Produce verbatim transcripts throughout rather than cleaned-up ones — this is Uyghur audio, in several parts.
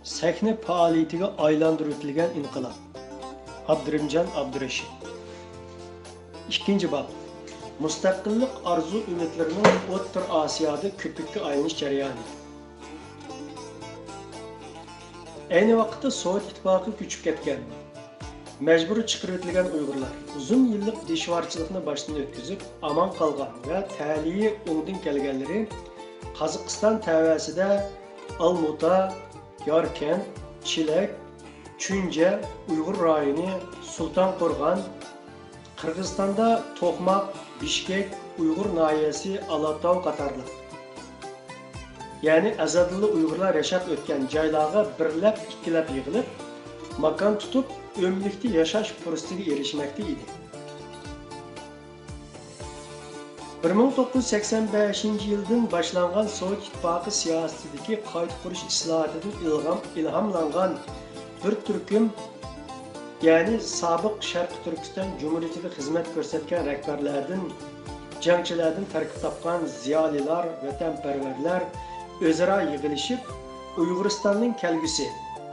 سەھنە پائالىيىتىگە ئايلاندۇرۇۋېتىلگەن ئىنقىلاب. ئابدۇرېھىمجان ئابدۇرېشىت. ئىككىنچى باب. مۇستەقىللىق ئارزۇ-ئۈمىدلىرىنىڭ ئوتتۇرا ئاسىيادا كۆپۈككە ئايلىنىش جەريانى. ئەينى ۋاقىتتا سوۋېت ئىتتىپاقىغا كۆچۈپ كەتكەن، مەجبۇرىي چىقىرىۋېتىلگەن ئۇيغۇرلار ئۇزۇن يىللىق دىشۋارچىلىقنى باشتىن ئۆتكۈزۈپ ئامان قالغان ۋە تەلىيى ئوڭدىن كەلگەنلىرى قازاقىستان تەۋەسىدە ئالمۇتا، ياركەنت، چېلەك، چۈنجە، ئۇيغۇر رايونى، سۇلتان قورغان، قىرغىزىستاندا توقماق، بىشكەك، ئۇيغۇر ناھىيەسى، ئالاتاۋ قاتارلىق، يەنى ئەزەلدىنلا ئۇيغۇرلار ياشاپ ئۆتكەن جايلارغا بىرلەپ، ئىككىلەپ يىغىلىپ، ماكان تۇتۇپ، ئۆملۈكتە ياشاش پۇرسىتىگە ئېرىشمەكتە ئىدى. بىر مىڭ توققۇز يۈز سەكسەن بەشىنچى يىلدىن باشلانغان سوۋېت ئىتتىپاقى سىياسىتىدىكى قايتا قۇرۇش ئىسلاھاتىدىن ئىلغام-، ئىلھاملانغان بىر تۈركۈم، يەنى سابىق شەرقىي تۈركىستان جۇمھۇرىيىتىدە خىزمەت كۆرسەتكەن رەھبەرلەردىن، جەڭچىلەردىن تەركىب تاپقان زىيالىيلار، ۋەتەنپەرۋەرلەر ئۆزئارا يىغىلىشىپ، ئۇيغۇرىستاننىڭ كەلگۈسى،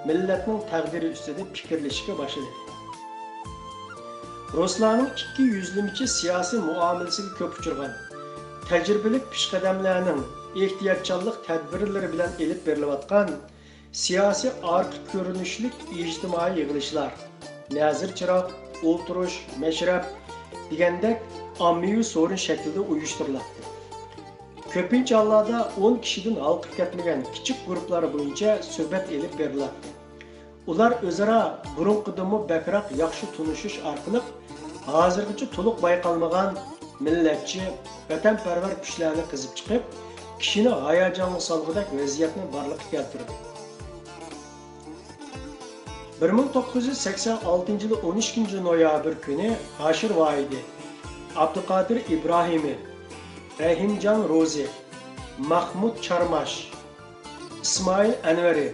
مىللەتنىڭ تەقدىرى ئۈستىدە پىكىرلىشىشكە باشلىدى. رۇسلارنىڭ ئىككى يۈزلىمىچە سىياسىي مۇئامىلىسىگە كۆپ ئۇچرىغان، تەجرىبىلىك پېشقەدەملەرنىڭ ئېھتىياتچانلىق تەدبىرلىرى بىلەن ئېلىپ بېرىلىۋاتقان سىياسىي ئارقا كۆرۈنۈشلۈك ئىجتىمائىي يىغىلىشلار، نەزىر چىراغ، ئولتۇرۇش، مەشرەپ دېگەندەك ئاممىۋى سورۇن شەكلىدە ئۇيۇشتۇرۇلاتتى. كۆپىنچە ھاللاردا ئون كىشىدىن ھالقىپ كەتمىگەن كىچىك گۇرۇپپىلار بويىچە سۆھبەت ئېلىپ بېرىلاتتى. ئۇلار ئۆزئارا بۇرۇنقىدىنمۇ بەكرەك ياخشى تونۇشۇش ئارقىلىق ھازىرغىچە تولۇق بايقالمىغان مىللەتچى، ۋەتەنپەرۋەر كۈچلەرنى قېزىپ چىقىپ، كىشىنى ھاياجانغا سالغۇدەك ۋەزىيەتنى بارلىققا كەلتۈردى. بىر مىڭ توققۇز يۈز سەكسەن ئالتىنچى يىلى ئون ئىككىنچى نويابىر كۈنى ھاشىر ۋاھىدى، ئابدۇقادىر ئىبراھىمى، رەھىمجان روزى، مەھمۇد چارماش، ئىسمائىل ئەنۋەرى،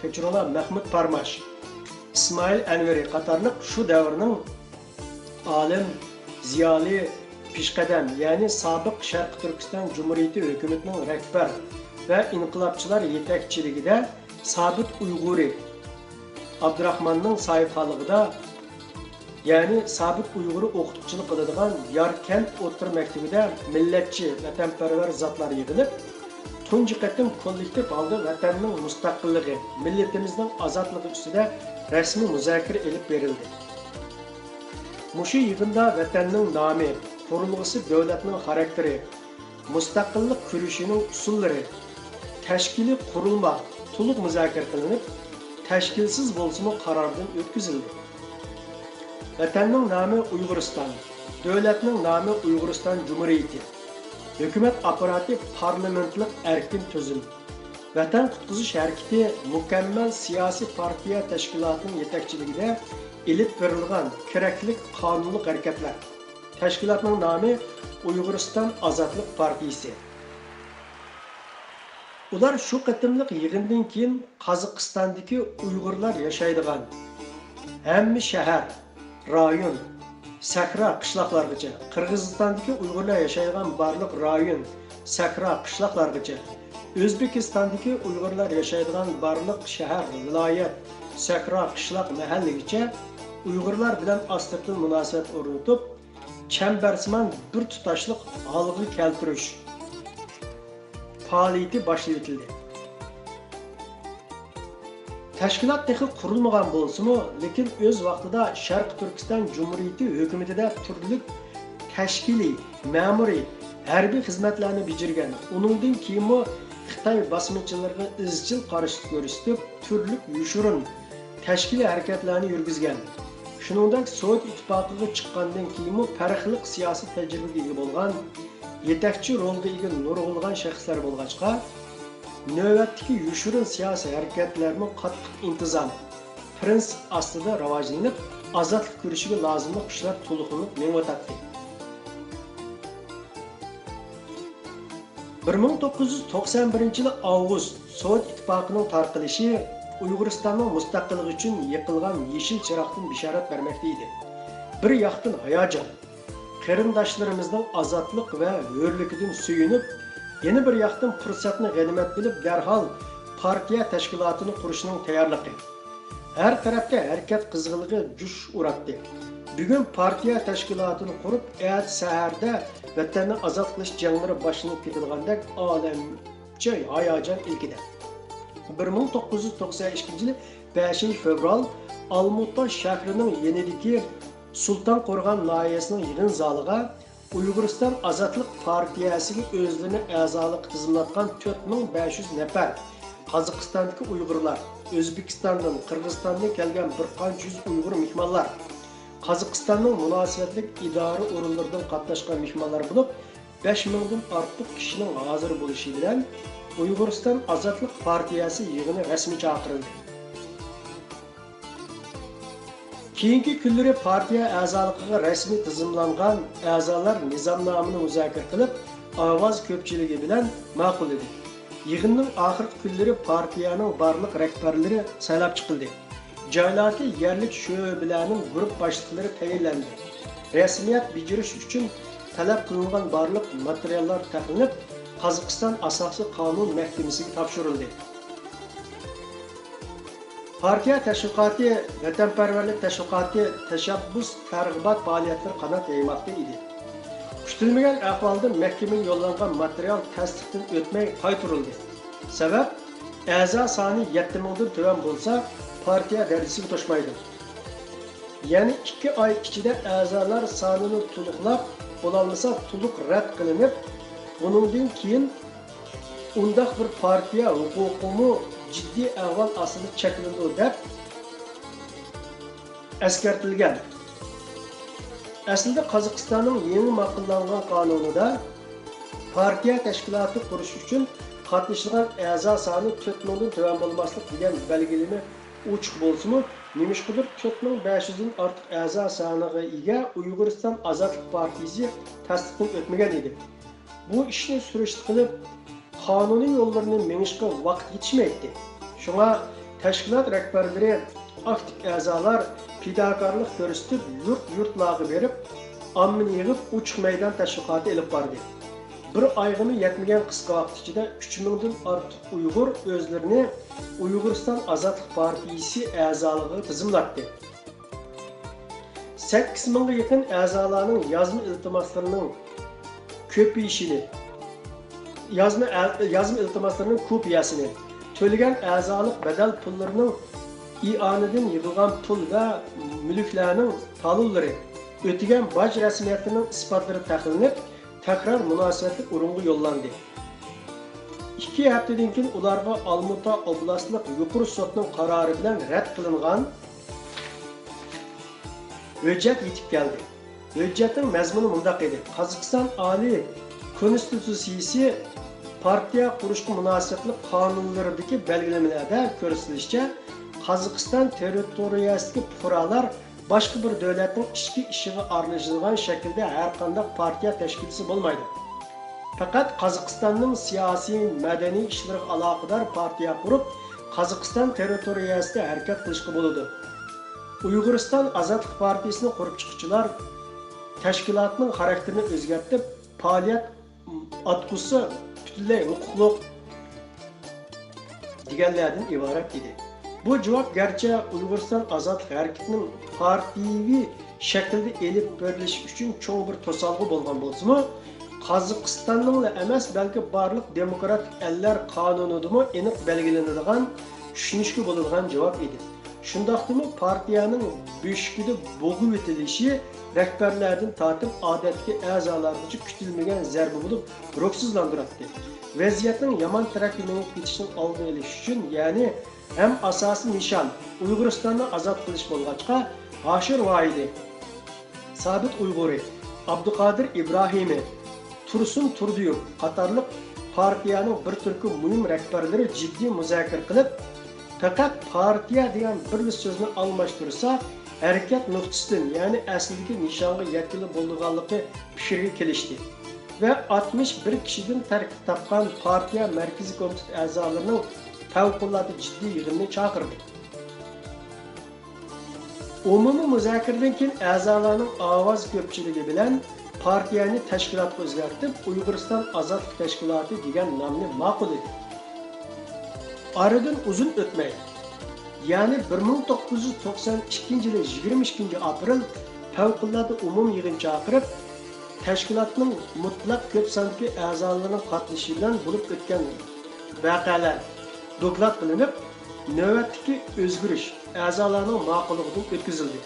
كەچۈرۈڭلار، مەھمۇد پارماش، ئىسمائىل ئەنۋەرى قاتارلىق شۇ دەۋرنىڭ ئالىم، زىيالىي، پېشقەدەم، يەنى سابىق شەرقىي تۈركىستان جۇمھۇرىيىتى ھۆكۈمىتىنىڭ رەھبەر ۋە ئىنقىلابچىلار يېتەكچىلىكىدە سابىت ئۇيغۇرى ئابدۇراخماننىڭ ساھىبخانلىقىدا، يەنى سابىت ئۇيغۇرى ئوقۇتقۇچىلىق قىلىدىغان ياركەنت ئوتتۇرا مەكتىۋىدە مىللەتچى، ۋەتەنپەرۋەر زاتلار يىغىلىپ، تۇنجى قېتىم كوللېكتىپ ھالدا ۋەتەننىڭ مۇستەقىللىقى، مىللىتىمىزنىڭ ئازادلىقى ئۈستىدە رەسمىي مۇزاكىرە ئېلىپ بېرىلدى. مۇشۇ يىغىندا ۋەتەننىڭ نامى، قۇرۇلغۇسى، دۆلەتنىڭ خاراكتېرى، مۇستەقىللىق كۈرىشىنىڭ ئۇسۇللىرى، تەشكىلىي قۇرۇلما تولۇق مۇزاكىرە قىلىنىپ، تەشكىلسىز بولسىمۇ قاراردىن ئۆتكۈزۈلدى. ۋەتەننىڭ نامى ئۇيغۇرىستان، دۆلەتنىڭ نامى ئۇيغۇرىستان جۇمھۇرىيىتى، ھۆكۈمەت ئاپپاراتى پارلامېنتلىق ئەركىن تۈزۈم، ۋەتەن قۇتقۇزۇش ھەرىكىتى مۇكەممەل سىياسىي پارتىيە تەشكىلاتىنىڭ يېتەكچىلىكىدە ئېلىپ بېرىلغان كېرەكلىك قانۇنلۇق ھەرىكەتلەر. تەشكىلاتنىڭ نامى ئۇيغۇرىستان ئازادلىق پارتىيىسى. ئۇلار شۇ قېتىملىق يىغىندىن كېيىن قازاقىستاندىكى ئۇيغۇرلار ياشايدىغان ھەممە شەھەر، رايون، سەھرا، قىشلاقلارغىچە، قىرغىزىستاندىكى ئۇيغۇرلار ياشايدىغان بارلىق رايون، سەھرا، قىشلاقلارغىچە، ئۆزبېكىستاندىكى ئۇيغۇرلار ياشايدىغان بارلىق شەھەر، ۋىلايەت، سەھرا، قىشلاق، مەھەللىگىچە ئۇيغۇرلار بىلەن ئاستىرتىن مۇناسىۋەت ئورنىتىپ، چەمبەرسىمان بىر تۇتاشلىق ھالغا كەلتۈرۈش پائالىيىتى باشلىۋېتىلدى. تەشكىلات تېخى قۇرۇلمىغان بولسىمۇ، لېكىن ئۆز ۋاقتىدا شەرقىي تۈركىستان جۇمھۇرىيىتى ھۆكۈمىتىدە تۈرلۈك تەشكىلىي، مەمۇرىي، ھەربىي خىزمەتلەرنى بېجىرگەن، ئۇنىڭدىن كېيىنمۇ خىتاي باسمىچىلىرىغا ئىزچىل قارشىلىق كۆرسىتىپ، تۈرلۈك يوشۇرۇن تەشكىلىي ھەرىكەتلەرنى يۈرگۈزگەن. شۇنىڭدەك سوۋېت ئىتتىپاقىغا چىققاندىن كېيىنمۇ پەرقلىق سىياسىي تەجرىبىگە ئىگە بولغان، يېتەكچى رولغا ئىگە نۇرغۇنلىغان شەخسلەر بولغاچقا، نۆۋەتتىكى يوشۇرۇن سىياسىي ھەرىكەتلەرمۇ قاتتىق ئىنتىزام، پىرىنسىپ ئاستىدا راۋاجلىنىپ، ئازادلىق كۈرىشىگە لازىملىق كۈچلەر تولۇقلىنىپ مېڭىۋاتاتتى. بىر مىڭ توققۇز يۈز توقسان بىرىنچى يىلى ئاۋغۇست، سوۋېت ئىتتىپاقىنىڭ تارقىلىشى ئۇيغۇرىستاننىڭ مۇستەقىللىقى ئۈچۈن يېقىلغان يېشىل چىراغتىن بېشارەت بەرمەكتە ئىدى. بىر ياقتىن ھاياجان، قېرىنداشلىرىمىزنىڭ ئازادلىق ۋە ھۆرلۈكىدىن سۆيۈنۈپ، يەنە بىر ياقتىن پۇرسەتنى غەنىيمەت بىلىپ، دەرھال پارتىيە تەشكىلاتىنى قۇرۇشنىڭ تەييارلىقى. ھەر تەرەپتە ھەرىكەت قىزغىنلىقى جۇش ئۇراتتى. بۈگۈن پارتىيە تەشكىلاتىنى قۇرۇپ، ئەتە سەھەردە ۋەتەننى ئازاد قىلىش جەڭلىرى باشلىنىپ كېتىدىغاندەك ئالەمچە ھاياجان ئىلكىدە. بىر مىڭ توققۇز يۈز توقسەن ئىككىنچى يىلى بەشىنچى فېۋرال ئالمۇتا شەھىرىنىڭ يېنىدىكى سۇلتان قورغان ناھىيەسىنىڭ يىغىن زالىغا ئۇيغۇرىستان ئازادلىق پارتىيەسىگە ئۆزلىرىنى ئەزالىققا تىزىملاتقان تۆت مىڭ بەش يۈز نەپەر قازاقىستاندىكى ئۇيغۇرلار، ئۆزبېكىستاندىن، قىرغىزىستاندىن كەلگەن بىر قانچە يۈز ئۇيغۇر مېھمانلار، قازاقىستاننىڭ مۇناسىۋەتلىك ئىدارە ئورۇنلىرىدىن قاتناشقان مېھمانلار بولۇپ، بەش مىڭدىن ئارتۇق كىشىنىڭ ھازىر بولۇشى بىلەن ئۇيغۇرىستان ئازادلىق پارتىيەسى يىغىنى رەسمىي چاقىرىلدى. كېيىنكى كۈنلىرى پارتىيە ئەزالىقىغا رەسمىي تىزىملانغان ئەزالار نىزامنامىنى مۇزاكىرە قىلىپ، ئاۋاز كۆپچىلىكى بىلەن ماقۇللىدى. يىغىننىڭ ئاخىرقى كۈنلىرى پارتىيەنىڭ بارلىق رەھبەرلىرى سايلاپ چىقىلدى. جايلاردىكى يەرلىك شۆبىلەرنىڭ گۇرۇپ باشلىقلىرى تەيىنلەندى. رەسمىيەت بېجىرىش ئۈچۈن تەلەپ قىلىنغان بارلىق ماتېرىياللار تەقلىنىپ، قازاقىستان ئاساسىي قانۇن مەھكىمىسىگە تاپشۇرۇلدى. پارتىيە تەشۋىقاتى، ۋەتەنپەرۋەرلىك تەشۋىقاتى، تەشەببۇس، تەرغىبات پائالىيەتلىرى قانات يايماقتا ئىدى. كۈتۈلمىگەن ئەھۋالدا مەھكىمىگە يوللانغان ماتېرىيال تەستىقتىن ئۆتمەي قايتۇرۇلدى. سەۋەب، ئەزا سانى يەتتە مىڭدىن تۆۋەن بولسا، پارتىيە دەرىجىسىگە توشمايدۇ. يەنى ئىككى ئاي ئىچىدە ئەزالار سانىنى تولۇقلاپ بولالمىسا، تولۇق رەت قىلىنىپ، ئۇنىڭدىن كېيىن ئۇنداق بىر پارتىيە ھوقۇقىمۇ جىددىي ئەھۋال ئاستىدا چەكلىنىدۇ، دەپ ئەسكەرتىلگەن. ئەسلىدە قازاقىستاننىڭ يېڭى ماقۇللانغان قانۇنىدا پارتىيە تەشكىلاتى قۇرۇش ئۈچۈن قاتنىشىدىغان ئەزا سانى تۆت مىڭدىن تۆۋەن بولماسلىق دېگەن بەلگىلىمە ئوچۇق بولسىمۇ، نېمىشقىدۇر تۆت مىڭ بەش يۈزدىن ئارتۇق ئەزا سانىغا ئىگە ئۇيغۇرىستان ئازادلىق پارتىيىسى تەستىقتىن ئۆتمىگەن ئىدى. بۇ ئىشنى سۈرۈشتە قىلىپ، قانۇنىي يوللىرىنى مېڭىشقا ۋاقىت يېتىشمەيتتى. شۇڭا تەشكىلات رەھبەرلىرى، ئاكتىپ ئەزالار پىداكارلىق كۆرسىتىپ، يۇرت-يۇرتلارغا بېرىپ، ئاممىنى يىغىپ، ئوچۇق مەيدان تەشۋىقاتى ئېلىپ باردى. بىر ئايغىمۇ يەتمىگەن قىسقا ۋاقىت ئىچىدە ئۈچ مىڭدىن ئارتۇق ئۇيغۇر ئۆزلىرىنى ئۇيغۇرىستان ئازادلىق پارتىيىسى ئەزالىقىغا تىزىملاتتى. سەككىز مىڭغا يېقىن ئەزالارنىڭ يازما ئىلتىماسلىرىنىڭ كۆپىيىشىنى، يازما ئە-، يازما ئىلتىماسلىرىنىڭ كوپىيەسىنى، تۆلىگەن ئەزالىق بەدەل پۇللىرىنىڭ ئىئانىدىن يىغىلغان پۇل ۋە مۈلۈكلەرنىڭ تالونلىرى، ئۆتىگەن باج رەسمىيەتلىرىنىڭ ئىسپاتلىرى تەقلىنىپ، تەكرار مۇناسىۋەتلىك ئورۇنغا يوللاندى. ئىككى ھەپتىدىن كېيىن ئۇلارغا ئالمۇتا ئوبلاستلىق يۇقىرى سوتنىڭ قارارى بىلەن رەت قىلىنغان ھۆججەت يېتىپ كەلدى. ھۆججەتنىڭ مەزمۇنى مۇنداق ئىدى: قازاقىستان ئالىي كونستىتۇتسىيىسى پارتىيە قۇرۇشقا مۇناسىۋەتلىك قانۇنلىرىدىكى بەلگىلىمىلەردە كۆرسىتىلىشىچە، قازاقىستان تېررىتورىيەسىدىكى پۇقرالار باشقا بىر دۆلەتنىڭ ئىچكى ئىشىغا ئارىلىشىدىغان شەكىلدە ھەرقانداق پارتىيە تەشكىلاتى بولمايدۇ. پەقەت قازاقىستاننىڭ سىياسىي، مەدەنىي ئىشلىرىغا ئالاقىدار پارتىيە قۇرۇپ، قازاقىستان تېررىتورىيەسىدە ھەرىكەت قىلىشقا بولىدۇ. ئۇيغۇرىستان ئازادلىق پارتىيىسىنى قۇرۇپ چىققۇچىلار تەشكىلاتنىڭ خاراكتېرىنى ئۆزگەرتىپ، پائالىيەت ئاتقۇسى پۈتۈنلەي ھوقۇقلۇق دېگەنلەردىن ئىبارەت ئىدى. بۇ جاۋاب گەرچە ئۇيغۇرىستان ئازادلىق ھەرىكىتىنىڭ پارتىيىۋى شەكىلدە ئېلىپ بېرىلىشى ئۈچۈن چوڭ بىر توسالغۇ بولغان بولسىمۇ، قازاقىستاننىڭلا ئەمەس، بەلكى بارلىق دېموكراتىك ئەللەر قانۇنىدىمۇ ئېنىق بەلگىلىنىدىغان، چۈشىنىشكە بولىدىغان جاۋاب ئىدى. شۇنداقتىمۇ پارتىيەنىڭ بۆشۈكىدە بوغۇۋېتىلىشى رەھبەرلەردىن تارتىپ ئادەتتىكى ئەزالارغىچە كۈتۈلمىگەن زەربە بولۇپ روھسىزلاندۇراتتى. ۋەزىيەتنىڭ يامان تەرەپكە مېڭىپ كېتىشىنىڭ ئالدىنى ئېلىش ئۈچۈن، يەنى ھەم ئاساسىي نىشان ئۇيغۇرىستاننى ئازاد قىلىش بولغاچقا، ھاشىر ۋاھىدى، سابىت ئۇيغۇرى، ئابدۇقادىر ئىبراھىمى، تۇرسۇن تۇردىيېۋ قاتارلىق پارتىيەنىڭ بىر تۈركۈم مۇھىم رەھبەرلىرى جىددىي مۇزاكىرە قىلىپ، پەقەت پارتىيە دېگەن بىرلا سۆزنى ئالماشتۇرسا، ھەرىكەت نۇقتىسىدىن، يەنى ئەسلىدىكى نىشانغا يەتكىلى بولىدىغانلىقى پىكرىگە كېلىشتى ۋە ئاتمىش بىر كىشىدىن تەركىب تاپقان پارتىيە مەركىزىي كومىتېت ئەزالىرىنىڭ پەۋقۇلئاددە جىددىي يىغىنىنى چاقىردى. ئومۇمىي مۇزاكىرىدىن كېيىن ئەزالارنىڭ ئاۋاز كۆپچىلىكى بىلەن پارتىيەنى تەشكىلاتقا ئۆزگەرتىپ، ئۇيغۇرىستان ئازادلىق تەشكىلاتى دېگەن نامنى ماقۇللىدى. ئارىدىن ئۇزۇن ئۆتمەي، يەنى بىر مىڭ توققۇز يۈز توقسان ئىككىنچى يىلى يىگىرمە ئىككىنچى ئاپرېل پەۋقۇلئاددە ئومۇمىي يىغىن چاقىرىپ، تەشكىلاتنىڭ مۇتلەق كۆپ ساندىكى ئەزالىرىنىڭ قاتنىشىشى بىلەن بولۇپ ئۆتكەن ۋەقەلەر دوكلات قىلىنىپ، نۆۋەتتىكى ئۆزگىرىش ئەزالارنىڭ ماقۇللۇقىدىن ئۆتكۈزۈلدى.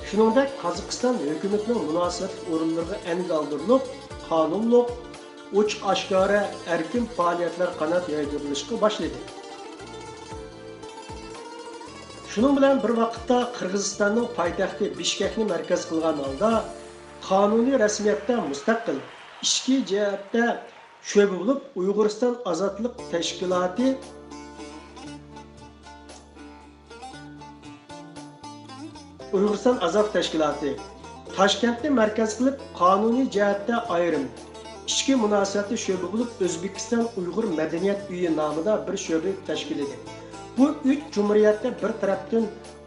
شۇنىڭدەك، قازاقىستان ھۆكۈمىتىنىڭ مۇناسىۋەتلىك ئورۇنلىرىغا ئەنگە ئالدۇرۇلۇپ، قانۇنلۇق، ئوچۇق-ئاشكارا، ئەركىن پائالىيەتلەر قانات يايدۇرۇلۇشقا باشلىدى. شۇنىڭ بىلەن بىر ۋاقىتتا، قىرغىزىستاننىڭ پايتەختى بىشكەكنى مەركەز قىلغان ھالدا، قانۇنىي رەسمىيەتتە مۇستەقىل، ئىچكى جەھەتتە شۆبە بولۇپ، ئۇيغۇرىستان ئازادلىق تەشكىلاتى، ئۇيغۇرىستان ئازادلىق تەشكىلاتى تاشكەنتنى مەركەز قىلىپ، قانۇنىي جەھەتتە ئايرىم، ئىچكى مۇناسىۋەتتە شۆبە بولۇپ، ئۆزبېكىستان ئۇيغۇر مەدەنىيەت ئۆيى نامىدا بىر شۆبە تەشكىللىدى. بۇ ئۈچ جۇمھۇرىيەتتە بىر تەرەپتىن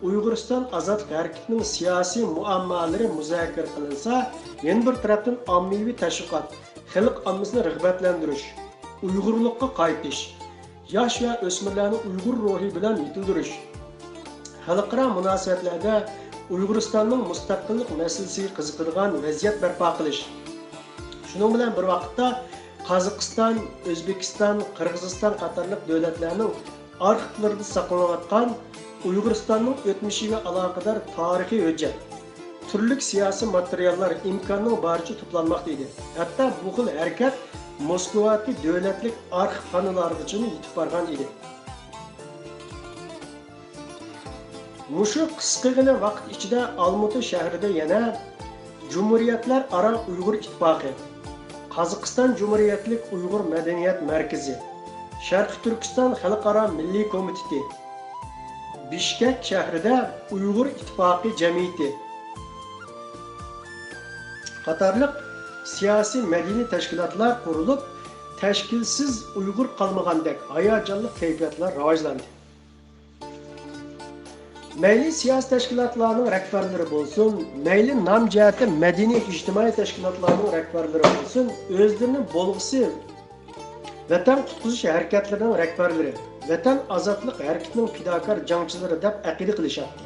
ئۇيغۇرىستان ئازادلىق ھەرىكىتىنىڭ سىياسىي مۇئاممالىرى مۇزاكىرە قىلىنسا، يەنە بىر تەرەپتىن ئاممىۋى تەشۋىقات، خەلق ئاممىسىنى رىغبەتلەندۈرۈش، ئۇيغۇرلۇققا قايتىش، ياش ۋە ئۆسمۈرلەرنى ئۇيغۇر روھى بىلەن يېتىلدۈرۈش، خەلقئارا مۇناسىۋەتلەردە ئۇيغۇرىستاننىڭ مۇستەقىللىق مەسىلىسىگە قىزىقىدىغان ۋەزىيەت بەرپا قىلىش. شۇنىڭ بىلەن بىر ۋاقىتتا، قازاقىستان، ئۆزبېكىستان، قىرغىزىستان قاتارلىق دۆلەتلەرنىڭ ئارخىپلىرىدا ساقلىنىۋاتقان ئۇيغۇرىستاننىڭ ئۆتمۈشىگە ئالاقىدار تارىخىي ھۆججەت، تۈرلۈك سىياسىي ماتېرىياللار ئىمكاننىڭ بارىچە توپلانماقتا ئىدى. ھەتتا بۇ خىل ھەرىكەت موسكۋادىكى دۆلەتلىك ئارخىپخانىلارغىچىمۇ يېتىپ بارغان ئىدى. مۇشۇ قىسقىغىنە ۋاقىت ئىچىدە ئالمۇتا شەھىرىدە يەنە جۇمھۇرىيەتلەر ئارا ئۇيغۇر ئىتتىپاقى، قازاقىستان جۇمھۇرىيەتلىك ئۇيغۇر مەدەنىيەت مەركىزى، شەرقىي تۈركىستان خەلقئارا مىللىي كومىتېتى، بىشكەك شەھىرىدە ئۇيغۇر ئىتتىپاقى جەمئىيىتى قاتارلىق سىياسىي مەدەنىي تەشكىلاتلار قۇرۇلۇپ، تەشكىلسىز ئۇيغۇر قالمىغاندەك ھاياجانلىق كەيپىياتلار راۋاجلاندى. مەيلى سىياسىي تەشكىلاتلارنىڭ رەھبەرلىرى بولسۇن، مەيلى نام جەھەتتە مەدەنىي ئىجتىمائىي تەشكىلاتلارنىڭ رەھبەرلىرى بولسۇن، ئۆزلىرىنى بولغۇسى ۋەتەن قۇتقۇزۇش ھەرىكەتلىرىنىڭ رەھبەرلىرى، ۋەتەن ئازادلىق ھەرىكىتىنىڭ پىداكار جەڭچىلىرى دەپ ئەقىدە قىلىشاتتى.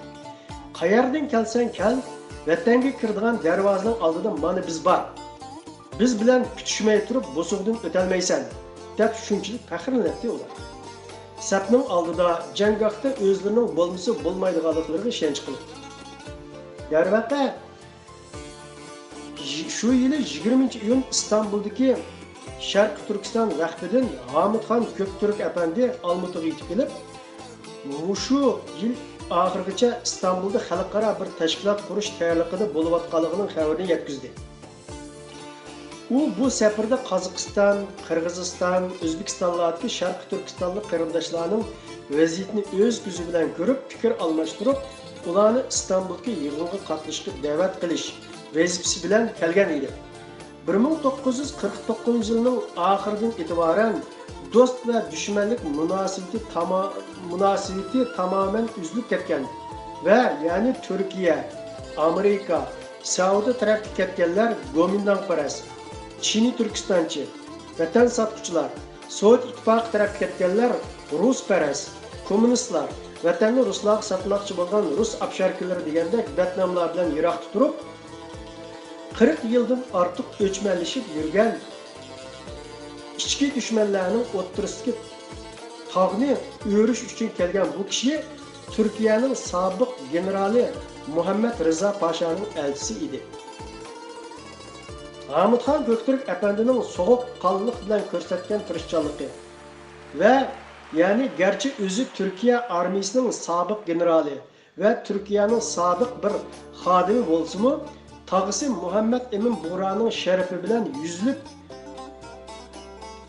قەيەردىن كەلسەڭ كەل، ۋەتەنگە كىرىدىغان دەرۋازىنىڭ ئالدىدا مانا بىز بار. بىز بىلەن پۈتۈشمەي تۇرۇپ بوسۇغىدىن ئۆتەلمەيسەن، دەپ شۇنچىلىك پەخىرلىنەتتى ئۇلار. سەپنىڭ ئالدىدا، جەڭگاھتا ئۆزلىرىنىڭ بولمىسا بولمايدىغانلىقلىرىغا ئىشەنچ قىلىپ. دەرۋەقە، شۇ يىلى يىگىرمىنچى ئىيۇن ئىستانبۇلدىكى شەرقىي تۈركىستان ۋەقپىدىن ھامىتخان كۆكتۈرك ئەپەندى ئالمۇتىغا يېتىپ كېلىپ، مۇشۇ يىل ئاخىرىغىچە ئىستانبۇلدا خەلقئارا بىر تەشكىلات قۇرۇش تەييارلىقىدا بولۇۋاتقانلىقىنىڭ خەۋىرىنى يەتكۈزدى. ئۇ بۇ سەپىرىدە قازاقىستان، قىرغىزىستان، ئۆزبېكىستانلاردىكى شەرقىي تۈركىستانلىق قېرىنداشلارنىڭ ۋەزىيىتىنى ئۆز كۆزى بىلەن كۆرۈپ، پىكىر ئالماشتۇرۇپ، ئۇلارنى ئىستانبۇلدىكى يىغىنغا قاتنىشىشقا دەۋەت قىلىش ۋەزىپىسى بىلەن كەلگەن ئىدى. بىر مىڭ توققۇز يۈز قىرىق توققۇزىنچى يىلنىڭ ئاخىرىدىن ئېتىبارەن دوست ۋە دۈشمەنلىك مۇناسىۋىتى تاما-، مۇناسىۋىتى تامامەن ئۈزۈلۈپ كەتكەن ۋە يەنى تۈركىيە، ئامېرىكا، سەئۇدى تەرەپكە كەتكەنلەر گومىنداڭپەرەس، چىنى تۈركىستانچى، ۋەتەن ساتقۇچىلار، سوۋېت ئىتتىپاقى تەرەپكە كەتكەنلەر رۇسپەرەس، كوممۇنىستلار، ۋەتەننى رۇسلارغا ساتماقچى بولغان رۇس ئابشاركىلىرى دېگەندەك بەتناملار بىلەن يىراقتا تۇرۇپ، قىرىق يىلدىن ئارتۇق ئۆچمەنلىشىپ يۈرگەن ئىچكى دۈشمەنلەرنىڭ ئوتتۇرىسىدىكى تاغنى ئۆرۈش ئۈچۈن كەلگەن بۇ كىشى تۈركىيەنىڭ سابىق گېنېرالى مۇھەممەد رىزا پاشانىڭ ئەلچىسى ئىدى. ھامىتخان كۆكتۈرك ئەپەندىنىڭ سوغۇق قانلىق بىلەن كۆرسەتكەن تىرىشچانلىقى ۋە، يەنى گەرچە ئۆزى تۈركىيە ئارمىيىسىنىڭ سابىق گېنېرالى ۋە تۈركىيەنىڭ سابىق بىر خادىمى بولسىمۇ، تاغىسى مۇھەممەد ئىمىن بۇغرانىڭ شەرىپى بىلەن يۈزلۈك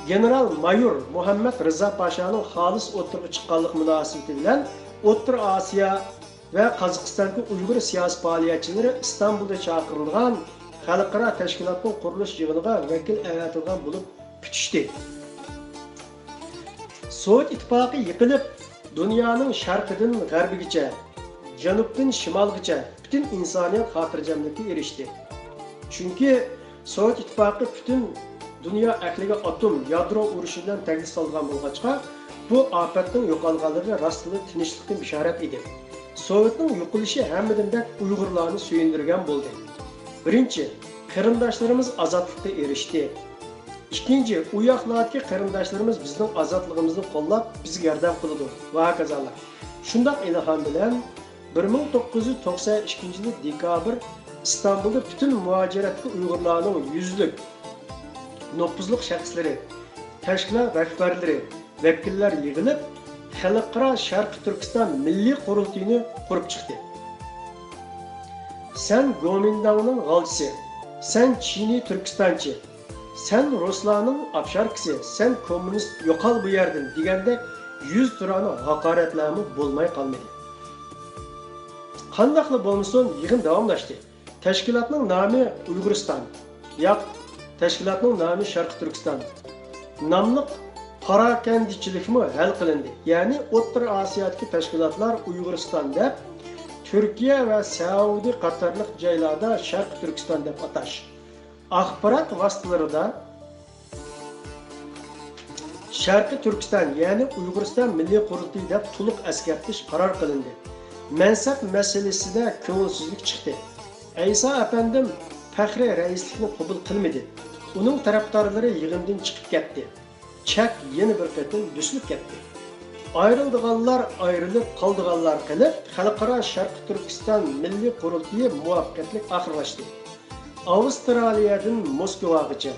گېنېرال مايور مۇھەممەد رىزا پاشانىڭ خالىس ئوتتۇرىغا چىققانلىق مۇناسىۋىتى بىلەن ئوتتۇرا ئاسىيا ۋە قازاقىستاندىكى ئۇيغۇر سىياسىي پائالىيەتچىلىرى ئىستانبۇلدا چاقىرىلغان خەلقئارا تەشكىلاتنىڭ قۇرۇلۇش يىغىنىغا ۋەكىل ئەۋەتىلغان بولۇپ پۈتۈشتى. سوۋېت ئىتتىپاقى يىقىلىپ، دۇنيانىڭ شەرقىدىن غەربىگىچە، جەنۇبتىن شىمالغىچە پۈتۈن ئىنسانىيەت خاتىرجەملىككە ئېرىشتى. چۈنكى سوۋېت ئىتتىپاقى پۈتۈن دۇنيا ئەھلىگە ئاتوم، يادرو ئۇرۇشى بىلەن تەگلىك سالىدىغان بولغاچقا، بۇ ئاپەتنىڭ يوقالغانلىرى راستلا تىنچلىقتىن بېشارەت ئىدى. سوۋېتنىڭ يوقىلىشى ھەممىدىن بەك ئۇيغۇرلارنى سۆيۈندۈرگەن بولدى. بىرىنچى، قېرىنداشلىرىمىز ئازادلىققا ئېرىشتى. ئىككىنچى، ئۇ ياقلاردىكى قېرىنداشلىرىمىز بىزنىڭ ئازادلىقىمىزنى قوللاپ، بىزگە ياردەم قىلىدۇ ۋە ھاكازالار. شۇنداق ئىلھام بىلەن، بىر مىڭ توققۇز يۈز توقسان ئىككىنچى يىلى دېكابىر ئىستانبۇلدا پۈتۈن مۇھاجىرەتتىكى ئۇيغۇرلارنىڭ يۈزلۈك نوپۇزلۇق شەخسلىرى، تەشكىلات رەھبەرلىرى، ۋەكىللەر يىغىلىپ، خەلقئارا شەرقىي تۈركىستان مىللىي قۇرۇلتىيىنى قۇرۇپ چىقتى. سەن گومىنداڭنىڭ غالچىسى، سەن چىنى تۈركىستانچى، سەن رۇسلارنىڭ ئاپشاركىسى، سەن كوممۇنىست، يوقال بۇ يەردىن دېگەندەك يۈز تۇرانە ھاقارەتلەرمۇ بولماي قالمىدى. قانداقلا بولمىسۇن، يىغىن داۋاملاشتى. تەشكىلاتنىڭ نامى ئۇيغۇرىستان، ياق، تەشكىلاتنىڭ نامى شەرقىي تۈركىستان ناملىق پاراكەندىچىلىكمۇ ھەل قىلىندى. يەنى ئوتتۇرا ئاسىيادىكى تەشكىلاتلار ئۇيغۇرىستان دەپ، تۈركىيە ۋە سەئۇدى قاتارلىق جايلاردا شەرقىي تۈركىستان دەپ ئاتاش. ئاخبارات ۋاسىتىلىرىدا شەرقىي تۈركىستان، يەنى ئۇيغۇرىستان مىللىي قۇرۇلتىيى دەپ تولۇق ئەسكەرتىش قارار قىلىندى. مەنسەپ مەسىلىسىدە كۆڭۈلسىزلىك چىقتى. ئەيسا ئەپەندىم پەخرىي رەئىسلىكنى قوبۇل قىلمىدى. ئۇنىڭ تەرەپدارلىرى يىغىندىن چىقىپ كەتتى. چەك يەنە بىر قېتىم بۆسۈلۈپ كەتتى. ئايرىلىدىغانلار ئايرىلىپ، قالىدىغانلار قېلىپ، خەلقئارا شەرقىي تۈركىستان مىللىي قۇرۇلتىيى مۇۋەپپەقىيەتلىك ئاخىرلاشتى. ئاۋسترالىيەدىن موسكۋاغىچە،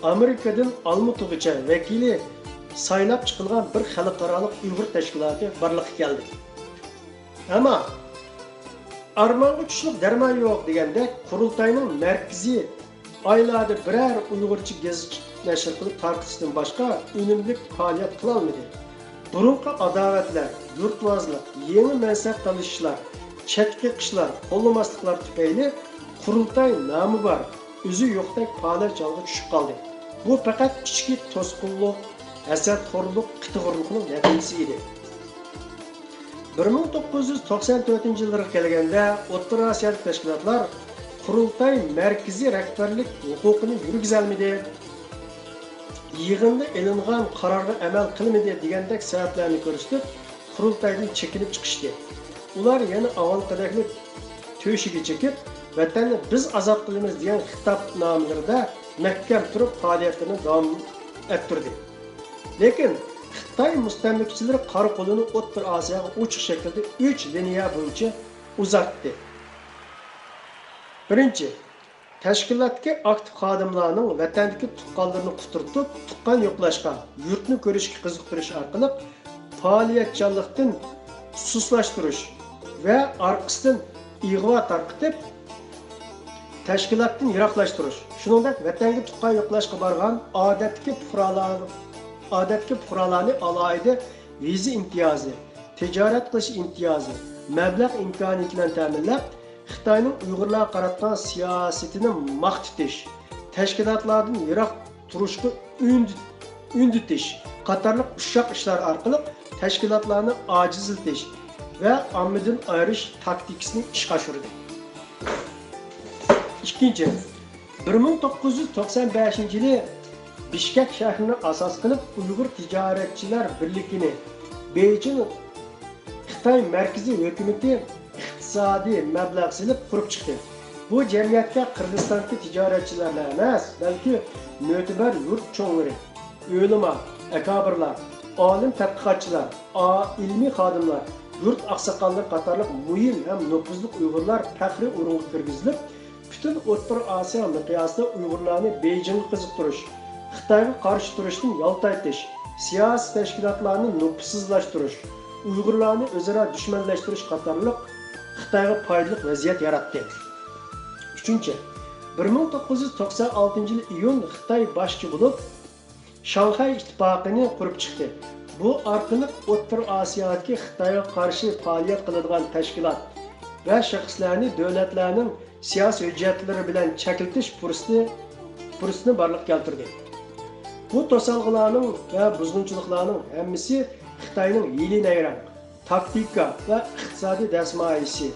ئامېرىكىدىن ئالمۇتىغىچە ۋەكىلى سايلاپ چىقىلغان بىر خەلقئارالىق ئۇيغۇر تەشكىلاتى بارلىققا كەلدى. ئەمما ئارمانغا چۈشلۈك دەرمان يوق دېگەندەك، قۇرۇلتاينىڭ مەركىزى ئايلاردا بىرەر ئۇيغۇرچە گېزىت نەشر قىلىپ تارقىتىشتىن باشقا ئۈنۈملۈك پائالىيەت قىلالمىدى. بۇرۇنقى ئاداۋەتلەر، يۇرتۋازلىق، يېڭى مەنسەپ تالىشىشلار، چەتكە قېقىشلار، قوللىماسلىقلار تۈپەيلى قۇرۇلتاي نامى بار، ئۆزى يوقتەك پالەچ ھالغا چۈشۈپ قالدى. بۇ پەقەت ئىچكى توسقۇنلۇق، ھەسەتخورلۇق، قىتىغۇرلۇقنىڭ نەتىجىسى ئىدى. بىر مىڭ توققۇز يۈز توقسان تۆتىنچى يىللارغا كەلگەندە، ئوتتۇرا ئاسىيادىكى تەشكىلاتلار قۇرۇلتاي مەركىزىي رەھبەرلىك ھوقۇقىنى يۈرگۈزەلمىدى، يىغىندا ئېلىنغان قارارغا ئەمەل قىلمىدى دېگەندەك سەۋەبلەرنى كۆرسىتىپ، قۇرۇلتايدىن چېكىنىپ چىقىشتى. ئۇلار يەنە ئاۋۋالقىدەكلا تۆشۈگە چېكىپ، ۋەتەننى بىز ئازاد قىلىمىز دېگەن خىتابنامىلىرىدە مەھكەم تۇرۇپ پائالىيەتلىرىنى داۋام ئەتتۈردى. لېكىن خىتاي مۇستەملىكىچىلىرى قارا قولىنى ئوتتۇرا ئاسىياغا ئوچۇق شەكىلدە ئۈچ لىنىيە بويىچە ئۇزارتتى. بىرىنچى، تەشكىلاتتىكى ئاكتىپ خادىملارنىڭ ۋەتەندىكى تۇغقانلىرىنى قۇترىتىپ، تۇغقان يوقلاشقا، يۇرتنى كۆرۈشكە قىزىقتۇرۇش ئارقىلىق پائالىيەتچانلىقتىن سۇسلاشتۇرۇش ۋە ئارقىسىدىن ئىغۋا تارقىتىپ، تەشكىلاتتىن يىراقلاشتۇرۇش، شۇنىڭدەك ۋەتەنگە تۇغقان يوقلاشقا بارغان ئادەتتىكى پۇقرالار، ئادەتتىكى پۇقرالارنى ئالاھىدە ۋىزا ئىمتىيازى، تىجارەت قىلىش ئىمتىيازى، مەبلەغ ئىمكانىيىتى بىلەن تەمىنلەپ، خىتاينىڭ ئۇيغۇرلارغا قاراتقان سىياسىتىنى ماختىتىش، تەشكىلاتلاردىن يىراق تۇرۇشقا ئۈندىتىش قاتارلىق ئۇششاق ئىشلار ئارقىلىق تەشكىلاتلارنى ئاجىزلىتىش ۋە ئاممىدىن ئايرىش تاكتىكىسىنى ئىشقا ئاشۇردى. ئىككىنچى، بىر مىڭ توققۇز يۈز توقسان بەشىنچى يىلى بىشكەك شەھىرىنى ئاساس قىلىپ، ئۇيغۇر تىجارەتچىلەر بىرلىكىنى، بېيجىڭ خىتاي مەركىزىي ھۆكۈمىتى ئىقتىسادىي مەبلەغ سېلىپ قۇرۇپ چىقتى. بۇ جەمئىيەتكە قىرغىزىستاندىكى تىجارەتچىلەرلا ئەمەس، بەلكى مۆتىبەر يۇرت چوڭلىرى، ئۆلىما، ئاكابىرلار، ئالىم تەتقىقاتچىلار، ئا-، ئىلمىي خادىملار، يۇرت ئاقساقاللىرى قاتارلىق مۇھىم ھەم نوپۇزلۇق ئۇيغۇرلار پەخرىي ئورۇنغا كىرگۈزۈلۈپ، پۈتۈن ئوتتۇرا ئاسىيا مىقياسىدا ئۇيغۇرلارنى بېيجىڭغا قىزىقتۇرۇش، خىتايغا قارشى تۇرۇشتىن يالتايتىش، سىياسىي تەشكىلاتلارنى نوپۇسسىزلاشتۇرۇش، ئۇيغۇرلارنى ئۆزئارا دۈشمەنلەشتۈرۈش قاتارلىق خىتايغا پايدىلىق ۋەزىيەت ياراتتى. ئۈچىنچى، بىر مىڭ توققۇز يۈز توقسان ئالتىنچى يىلى ئىيۇن خىتاي باشچى بولۇپ، شاڭخەي ئىتتىپاقىنى قۇرۇپ چىقتى. بۇ ئارقىلىق ئوتتۇرا ئاسىيادىكى خىتايغا قارشى پائالىيەت قىلىدىغان تەشكىلات ۋە شەخسلەرنى دۆلەتلەرنىڭ سىياسىي ھۆججەتلىرى بىلەن چەكلىتىش پۇرسىتى، پۇرسىتىنى بارلىققا كەلتۈردى. بۇ توسالغۇلارنىڭ ۋە بۇزغۇنچىلىقلارنىڭ ھەممىسى خىتاينىڭ ھىيلە-نەيرەڭ، تاكتىكا ۋە ئىقتىسادىي دەسمايىسى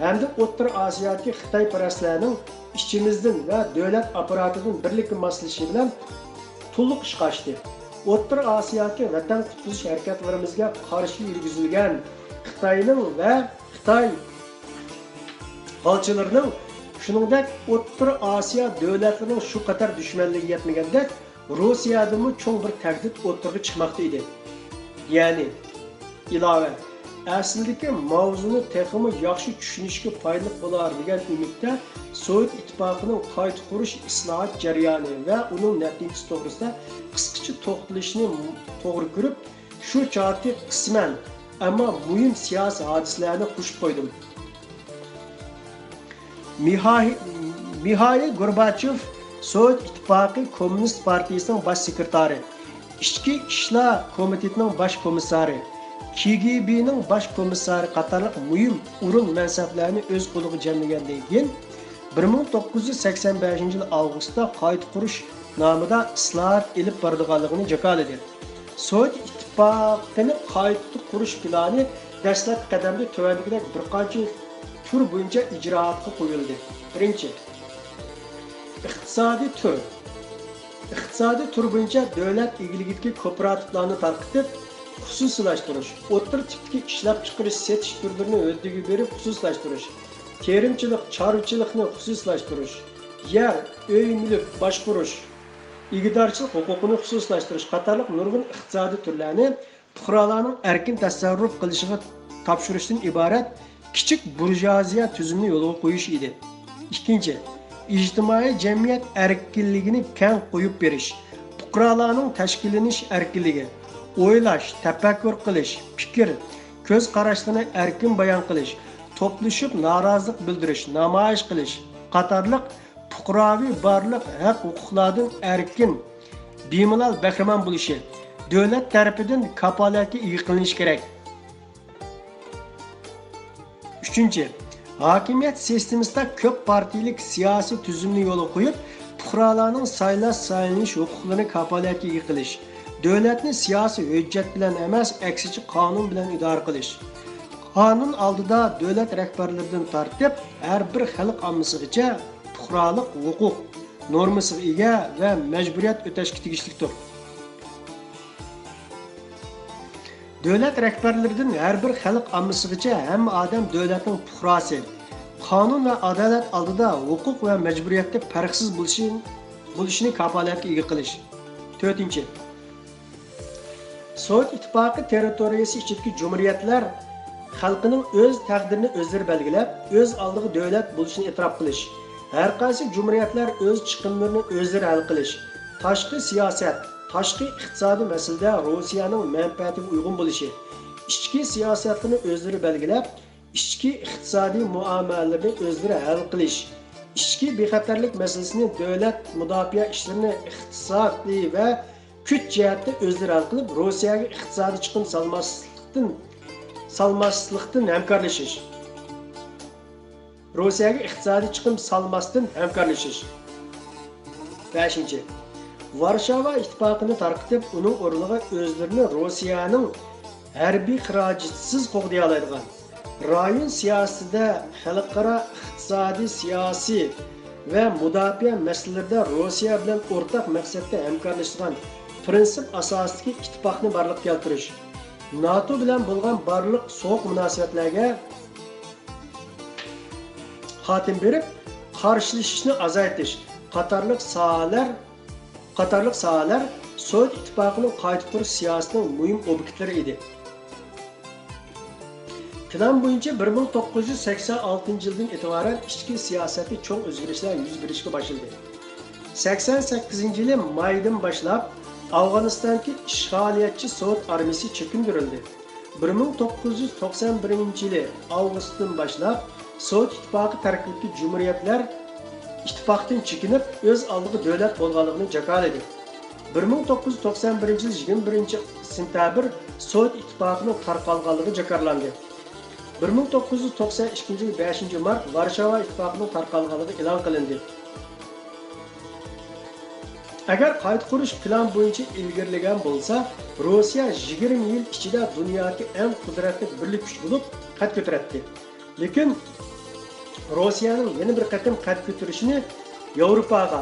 ھەمدە ئوتتۇرا ئاسىيادىكى خىتايپەرەسلەرنىڭ ئىچىمىزدىن ۋە دۆلەت ئاپپاراتىدىن بىرلىككە ماسلىشىشى بىلەن تولۇق ئىشقا ئاشتى. ئوتتۇرا ئاسىيادىكى ۋەتەن قۇتقۇزۇش ھەرىكەتلىرىمىزگە قارشى يۈرگۈزۈلگەن خىتاينىڭ ۋە خىتاي ئىشغالچىلىرىنىڭ، شۇنىڭدەك ئوتتۇرا ئاسىيا دۆلەتلىرىنىڭ شۇ قەدەر دۈشمەنلىكى يەتمىگەندەك، روسىيەدىمۇ چوڭ بىر تەھدىت ئوتتۇرىغا چىقماقتا ئىدى. يەنى، ئىلاۋە، ئەسلىدىكى ماۋزۇنى تېخىمۇ ياخشى چۈشىنىشكە پايدىلىق بولار دېگەن ئۈمىدتە سوۋېت ئىتتىپاقىنىڭ قايتا قۇرۇش ئىسلاھات جەريانى ۋە ئۇنىڭ نەتىجىسى توغرىسىدا قىسقىچە توختىلىشنى توغرا كۆرۈپ، شۇ چاغدىكى قىسمەن، ئەمما مۇھىم سىياسىي ھادىسىلەرنى قوشۇپ قويدۇم. مىھاي-، مىھائىل گورباچېف سوۋېت ئىتتىپاقى كوممۇنىست پارتىيىسىنىڭ باش سېكرېتارى، ئىچكى ئىشلار كومىتېتىنىڭ باش كومىسسارى، كىگىبىنىڭ باش كومىسسارى قاتارلىق مۇھىم ئورۇن مەنسەپلەرنى ئۆز قولىغا جەملىگەندىن كېيىن، بىر مىڭ توققۇز يۈز سەكسەن بەشىنچى يىل ئاۋغۇستتا قايتا قۇرۇش نامىدا ئىسلاھات ئېلىپ بارىدىغانلىقىنى جاكارلىدى. سوۋېت ئىتتىپاقىنى قايتا قۇرۇش پىلانى دەسلەپكى قەدەمدە تۆۋەندىكىدەك بىر قانچە تۈر بويىچە ئىجرائاتقا قويۇلدى. بىرىنچى، ئىقتىسادىي تۈر. ئىقتىسادىي تۈر بويىچە دۆلەت ئىگىلىكىدىكى كوپىراتىپلارنى تارقىتىپ، خۇسۇسىيلاشتۇرۇش، ئوتتۇرا تىپتىكى ئىشلەپچىقىرىش، سېتىش تۈرلىرىنى ھۆددىگە بېرىپ خۇسۇسىيلاشتۇرۇش، تېرىمچىلىك، چارۋىچىلىقنى خۇسۇسىيلاشتۇرۇش، يەر، ئۆي-مۈلۈك باشقۇرۇش، ئىگىدارچىلىق ھوقۇقىنى خۇسۇسىيلاشتۇرۇش قاتارلىق نۇرغۇن ئىقتىسادىي تۈرلەرنى پۇقرالارنىڭ ئەركىن تەسەررۇپ قىلىشىغا تاپشۇرۇشتىن ئىبارەت كىچىك بۇرژۇئازىيە تۈزۈمىنى يولغا قويۇش ئىدى. ئىككىنچى، ئىجتىمائىي جەمئىيەت ئەركىنلىكىنى كەڭ قويۇپ بېرىش، پۇقرالارنىڭ تەشكىللىنىش ئەركىنلىكى، ئويلاش، تەپەككۇر قىلىش، پىكىر، كۆز قاراشلىرىنى ئەركىن بايان قىلىش، توپلىشىپ نارازىلىق بىلدۈرۈش، نامايىش قىلىش قاتارلىق پۇقراۋى بارلىق ھەق-ھوقۇقلاردىن ئەركىن، بىمالال بەھرىمەن بولۇشى دۆلەت تەرىپىدىن كاپالەتكە ئىگە قىلىنىشى كېرەك. ئۈچىنچى، ھاكىمىيەت سىستېمىسىدا كۆپ پارتىيىلىك سىياسىي تۈزۈمنى يولغا قويۇپ، پۇقرالارنىڭ سايلاش، سايلىنىش ھوقۇقلىرىنى كاپالەتكە ئىگە قىلىش، دۆلەتنى سىياسىي ھۆججەت بىلەن ئەمەس، ئەكسىچە قانۇن بىلەن ئىدارە قىلىش، قانۇن ئالدىدا دۆلەت رەھبەرلىرىدىن تارتىپ، ھەر بىر خەلق ئاممىسىغىچە پۇقرالىق ھوقۇق نورمىسىغا ئىگە ۋە مەجبۇرىيەت ئۆتەشكە تېگىشلىكتۇر. دۆلەت رەھبەرلىرىدىن ھەر بىر خەلق ئاممىسىغىچە ھەممە ئادەم دۆلەتنىڭ پۇقراسى، قانۇن ۋە ئادالەت ئالدىدا ھوقۇق ۋە مەجبۇرىيەتتە پەرقسىز بولۇشى، بولۇشىنى كاپالەتكە ئىگە قىلىش. تۆتىنچى، سوۋېت ئىتتىپاقى تېررىتورىيەسى ئىچىدىكى جۇمھۇرىيەتلەر خەلقىنىڭ ئۆز تەقدىرىنى ئۆزلىرى بەلگىلەپ، ئۆز ئالدىغا دۆلەت بولۇشىنى ئېتىراپ قىلىش، ھەرقايسى جۇمھۇرىيەتلەر ئۆز چىقىملىرىنى ئۆزلىرى ھەل قىلىش، تاشقى سىياسەت، تاشقى ئىقتىسادىي مەسىلىدە روسىيەنىڭ مەنپەئەتىگە ئۇيغۇن بولۇشى، ئىچكى سىياسەتلىرىنى ئۆزلىرى بەلگىلەپ، ئىچكى ئىقتىسادىي مۇئامىلىلىرىنى ئۆزلىرى ھەل قىلىش، ئىچكى بىخەتەرلىك مەسىلىسىنى دۆلەت مۇداپىئە ئىشلىرىنى ئىقتىسادىي ۋە كۈچ جەھەتتە ئۆزلىرى ھەل قىلىپ، روسىيەگە ئىقتىسادىي چىقىم سالماسلىقتىن، سالماسلىقتىن ھەمكارلىشىش. روسىيەگە ئىقتىسادىي چىقىم سالماستىن ھەمكارلىشىش. بەشىنچى، ۋارشاۋا ئىتتىپاقىنى تارقىتىپ، ئۇنىڭ ئورنىغا ئۆزلىرىنى روسىيەنىڭ ھەربىي خىراجىتىسىز قوغدىيالايدىغان، رايون سىياسىتىدە، خەلقئارا ئىقتىسادىي، سىياسىي ۋە مۇداپىئە مەسىلىلىرىدە روسىيە بىلەن ئورتاق مەقسەتتە ھەمكارلىشىدىغان پىرىنسىپ ئاساسىدىكى ئىتتىپاقنى بارلىققا كەلتۈرۈش، ناتو بىلەن بولغان بارلىق سوغۇق مۇناسىۋەتلەرگە خاتىمە بېرىپ، قارشىلىشىشنى ئازايتىش قاتارلىق ساھەلەر، قاتارلىق ساھەلەر سوۋېت ئىتتىپاقىنىڭ قايتا قۇرۇش سىياسىتىنىڭ مۇھىم ئوبيېكتلىرى ئىدى. پىلان بويىچە بىر مىڭ توققۇز يۈز سەكسەن ئالتىنچى يىلدىن ئېتىبارەن ئىچكى سىياسەتتە چوڭ ئۆزگىرىشلەر يۈز بېرىشكە باشلىدى. سەكسەن سەككىزىنچى يىلى مايدىن باشلاپ، ئافغانىستاندىكى ئىشغالىيەتچى سوۋېت ئارمىيىسى چېكىندۈرۈلدى. بىر مىڭ توققۇز يۈز توقسان بىرىنچى يىلى ئاۋغۇستتىن باشلاپ، سوۋېت ئىتتىپاقى تەركىبىدىكى جۇمھۇرىيەتلەر ئىتتىپاقتىن چېكىنىپ، ئۆز ئالدىغا دۆلەت بولغانلىقىنى جاكارلىدى. بىر مىڭ توققۇز يۈز توقسان بىرىنچى يىل يىگىرمە بىرىنچى سېنتەبىر سوۋېت ئىتتىپاقىنىڭ تارقالغانلىقى جاكارلاندى. بىر مىڭ توققۇز يۈز توقسان ئىككىنچى يىل بەشىنچى مارت ۋارشاۋا ئىتتىپاقىنىڭ تارقالغانلىقى ئېلان قىلىندى. ئەگەر قايتا قۇرۇش پىلان بويىچە ئىلگىرىلىگەن بولسا، روسىيە يىگىرمە يىل ئىچىدە دۇنيادىكى ئەڭ قۇدرەتلىك بىرلىك كۈچ بولۇپ قەد كۆتۈرەتتى. لېكىن روسىيەنىڭ يەنە بىر قېتىم قەد كۆتۈرۈشىنى ياۋروپاغا،